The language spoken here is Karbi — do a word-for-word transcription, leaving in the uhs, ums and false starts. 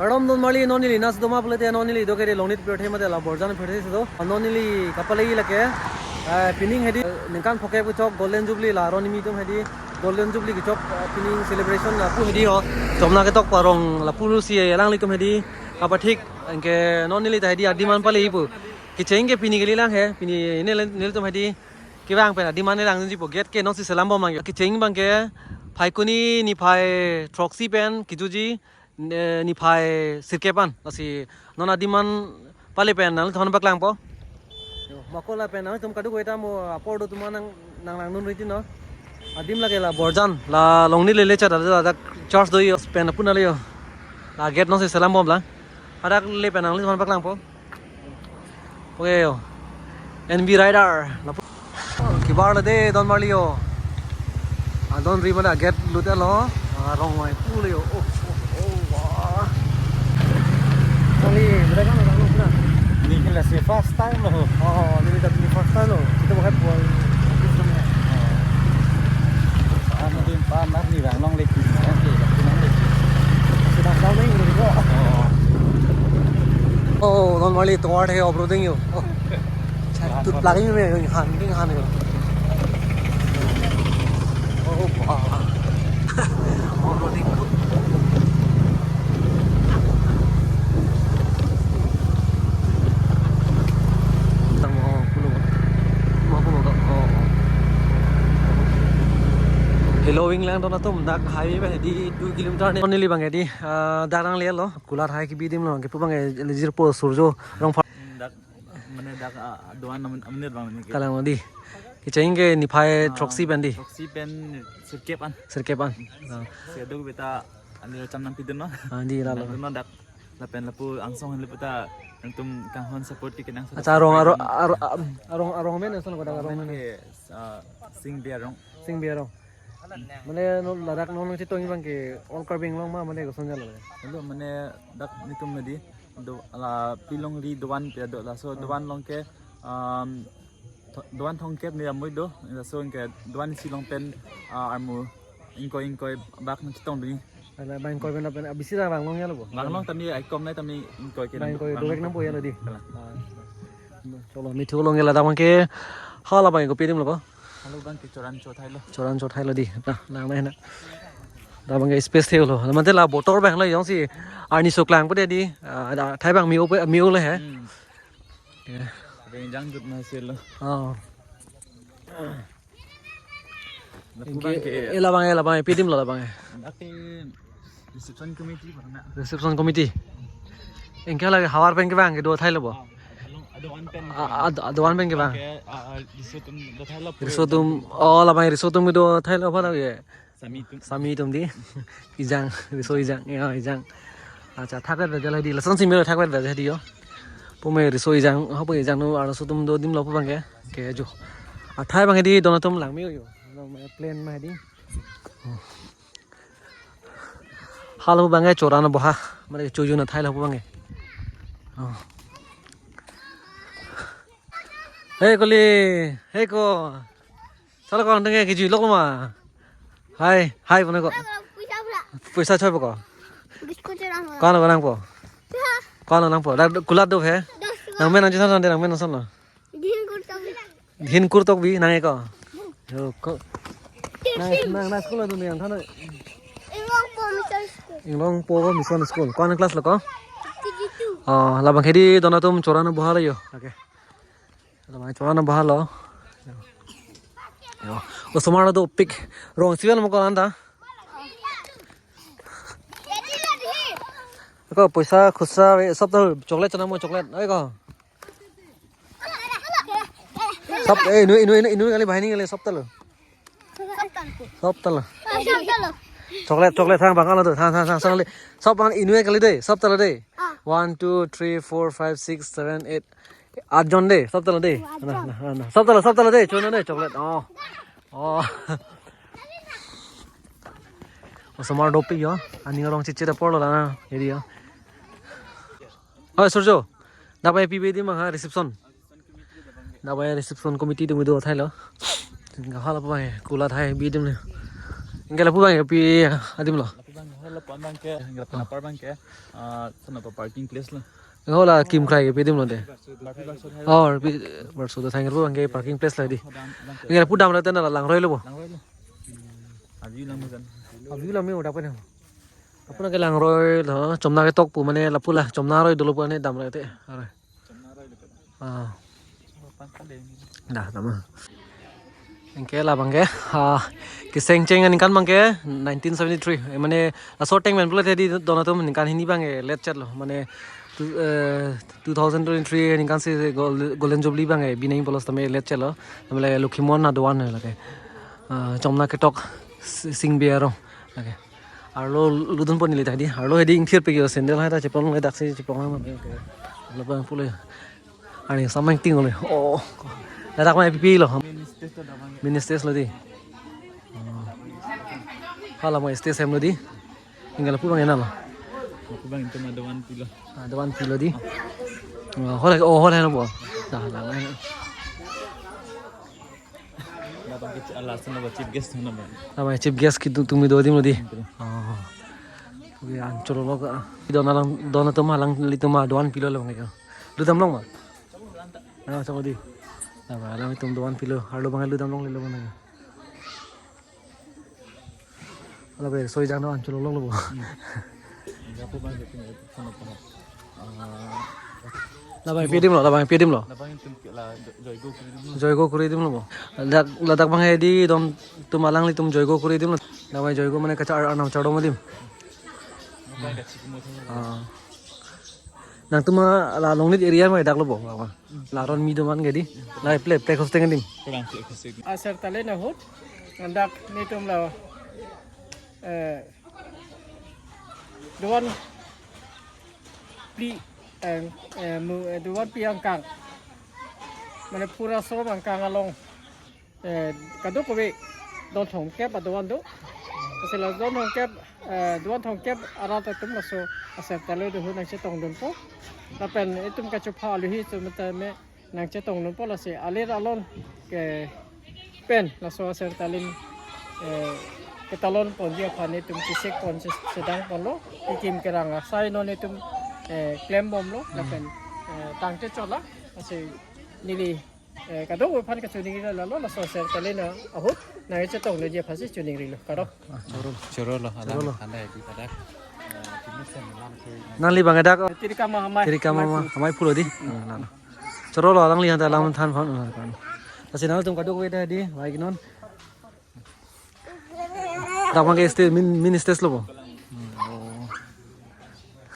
Kardom don marli, non neli nasi doma pulete, non neli do kede Longnit pirthe mate la Borjan pirthe si do. Non neli kapale lake, eh, pining hedi, ningkan phokep kechok Golden Jubilee la aron kimi atum hedi, Golden Jubilee kechok, eh, pining celebration lapu hedi ho. Chomna ketok parong lapu si alanglitum hedi kapathik, anke non neli ta hedi adim an pale pu. Kecheng ke pini kalilang he, pini neli, nelitum hedi kevang pen adim an langdunji po, gate ke non si selam bom lang. Kecheng abang ke Phaikuni niphai throksi pen kejuji, ne-, niphai sirkep an. Lasi non adim an pale pen nanglitumphan paklangpo. Yo, mako lapen nangtum kadokave ta mo apor do atum an nang, nang langdun riti no. Adim lake la Borjan, la Longnit lele chada, la dak church do yo, pen apuna le yo. La gate non si selam bom lang. Hadak le pen nanglitumphan paklangpo. Okay yo. N B Rider. Lapu-, kebar le de don marli yo. Adon ri mada gate lutlo. Arong mai pu le yo. Oh, oh, oh, wah. Kali, mereka nang nang na. Ini kan lasi first time lo. Oh, ini tadi first time lo. Kita pakai buat. Ano din pa, mar ni bang long leki. Oke, bang long leki. Sudah tahu nih, udah dibawa. Oh, don marli tovar he off-roading yo. Oh. Chat tut lagi me yo, han ding han yo. Oh, wah. Off-roading. Tang mo, pulo. Mo, pulo ka. Oh, oh. Hello, England don atum, dak highway pen hedi two kilometer ne. Neli abang hedi, ah, dak nanglelo. Kulat hai kebi adim lo, kepu abang ke lejir po Surjo Rongphar. Dak, mane dak, ah, doan amin, amin bang ni ke. Kalang di. Kecheng ke niphai, ah, throksi pen di. Throksi pen sirkep an. Sirkep an. Ah. Si aduk beta anil cham nangpidun no. Ah, di lalo. Nangdun no dak. Lapen lapu angsong han lapu ta nangtum kanghon support ti kenang. Acha, arong, arong, arong, arong, arong amen ason ko dak arong amen. Arong amen ke, ah, Singbi arong. Singbi arong. Mane non ladak non nangchetong abang ke all Karbi Anglong ma mane koson jalo. Hello, mane dak nitum nadi do la pilong ri doan pe do, laso, hmm, doan along ke, um, tho-, doan thomkep ni amui do, laso ke doan isi along pen, ah, armu ingkoi ingkoi bak nangchetong duni. Ala bang ingkoi pen pen abisi ta bang long ya lo bo. Bang long tami aikom nai tami ingkoi ke bang nang ingkoi bang do long nang po ya lo di. Kalang. Ah. Cholo, mithu long ya ladak abang ke. Hala abang kopi adim lo ko. Hala abang ke Choran Chot hai lo. Choran Chot hai lo di. Nah, nah, nah. Dak abang ke space thelo. Mate la botor abang lo jongsi arni soklang pute di. Ah, da, thai abang mi-o pe, mi-o le he. Hmm. Ya. Ada yang janggut masih lo. Oh. Lapu abang ke, eh, labang, eh, labang, eh, pi adim lo labang, eh. Dak ke reception committee pernah. Reception committee. Anke lake havar pen kevang ke do thai lo bo. Ah, along, adoan pen. Ah, ad-, adoan pen kevang. Ke, ah, ah, riso atum do thai lo. Riso atum, oh, labang riso atum do thai lo apa lagi. Sami atum. Sami atum di. Ejang, riso ejang, ya, ejang. Acha, thakvet bejal di. Lason si mero thakvet bejal di yo. Pume riso ejang, hapu ejang nu arloso atum do adim lo pu abang ke. Ke jo. Athai abang di don atum langme yo. Long me plane ma di. Hala abang ke Choran Boha. Mane choju na thai lo pu abang ke. Oh. Hei koli, hei ko. Sala ko ang tengke kejui lok ma. Hai, hai, pone ko. Puisa pula. Puisa choi po ko. Biskut choi lang. Ko ano ko nangpo? Ko ano nangpo? Dak kulat do he. Nang men nang jisan sande nang men nang son lo. Dhin kurtok. Dhin kurtok bi nang eko. Yo ko. Nang, nang, nang school adun yang thana. Inglongpo Mission School. Inglongpo Mission School. Ko ano class lo ko? K G two. Oh, labang ke di don atum Choran Boha lo yo. Okay. Labang Choran Boha lo. Yo. Osomar dopik. Rong siwal mo ko anta. Ko puisa khusa ve sob ta chocolate chana mo chocolate. Oi ko. Sob, eh, inu, inu, inu, inu kali bahini kali sob ta lo. Sob ta lo. Chocolate, chocolate thang bang kalo tu, thang, thang, thang, thang le. Sob bang inu kali de, sob ta lo de. Ah. One, two, three, four, five, six, seven, eight. Aat jon de, sob ta lo de. Oh, aat jon. Nah, nah, nah. Sob ta lo, sob ta lo de, chona de, chocolate. Oh. Oh. Osomar dopik yo, aning arong chichit apor lo lana, area. Oh, Surjo. Dak abang pi adim ha reception. Dak abang reception committee atum do thai lo. Hala abang kulat hai bi adim le. Anke lapu abang pi adim lo. Lapu abang ke, lapu apar abang ke, ah, sana pa parking place lo. Hola Kim Krai ke pedim lo de. Barpi Barsot hai. Oh, pi, Barsot Thangrikpo abang ke parking place lo di. Hodang abang ke. Nge lapu damra te na la langroi lo bo. Langroi lo. Avi lang mo jan. Avi lang mo udah apa nih? Lapu nangke langroi lo, Chomna Ketok pu mane lapu la, Chomna aroi dolo pu ane damra te. Aroi. Chomna aroi lo ke. Ah. Oh, pangkal de. Dah, tama. Anke labang ke, ah, keseng cheng aningkan abang ke nineteen seventy-three. Eh, mane laso ateng pen pulo te di don atum ningkan hini abang ke let chet lo. Mane two, eh, two thousand twenty-three ningkan si gol-, Golden Jubilee abang ke binai pulo sitame let chet lo. Mane Lokhimon Hadovan lake. Ah, Chomna Ketok si-, Singbe arong lake. Arlo ludun pon neli ta di. Arlo hedi ingthir pik yo sandal hai ta chepong le daksi chepong hai ma. Lo bang pule. Ani samang ting le. Oh. Ladak ma pipi lo. Mini stage lo di. Oh. Hala ma stage hem lo di. Tinggal pu bang ena lo. Pu bang itu ma doan pilo. Ah, doan pilo di. Oh, hola, oh, hola lo bo. Dah, dah. Labang ke ala sana ba chief guest na ba. Labang chief guest ke tu tumi do adim lo di. Betul. Oh. Oke, ancholok. Don alang, don atum alanglitum doan pilo labang ke. Ludam long ma? Na, sama di. Labang alanglitum doan pilo. Arlo abang ludam longle lo abang. Ala be soi jang doan cholok lo bo. Enggak apa bang, itu sana apa. Ah, labang pedim lo, labang pedim lo. Labang itu ke la jo-, joigo kuri dulu. Joigo kuri dim lo bo. Ladak, ladak abang hedi don atum alanglitum joigo kuri dim lo. Labang joigo mane kacha ar anam chardom adim. Labang kachik mo thang. Ah. Nangtum la Longnit area ma dak lo bo, apa? La Ronmi doman ke di. La ple ple hosting adim. Kurang ple hosting. Aser Talent ahut, dak netum la, eh, doan phli, eh, eh, mu, eh, doan phli angkang. Mane pura som angkang along. Eh, kadokave don thomkep adoan do. Lasi la don thomkep, eh, doan thomkep arat atum laso Aser Talent ahut nangchetong dunpo. Lapen itum kachopha aluhi atum tame nangchetong dunpo, lasi alir alon ke pen laso Aser Talent, eh, ketalon ponji aphan itum chesik pon che-, chedang ponlo. Kekim kerang asai non itum, eh, klem bomlo. Lapen, eh, tangte chola. Lasi neli eh, kadokave aphan kachiningri lo, laso Aser Talent ahut nangchetong nangji aphansi chiningrilo. Kadok. Ah, choro. Choro lo, choro lo. Alang tanda ya kita dak. Eh, kini sen alang ke. Nangli abang dak. Tirikam ma amei. Tirikam ma amei. Amei Pulo di. Hmm. Ah, nana. Choro lo alangli han ta alam than phan. Ah, kan. Lasi nangtum kadokave ta di, baik non. Dak abang ke stage, min, min stage lo bo.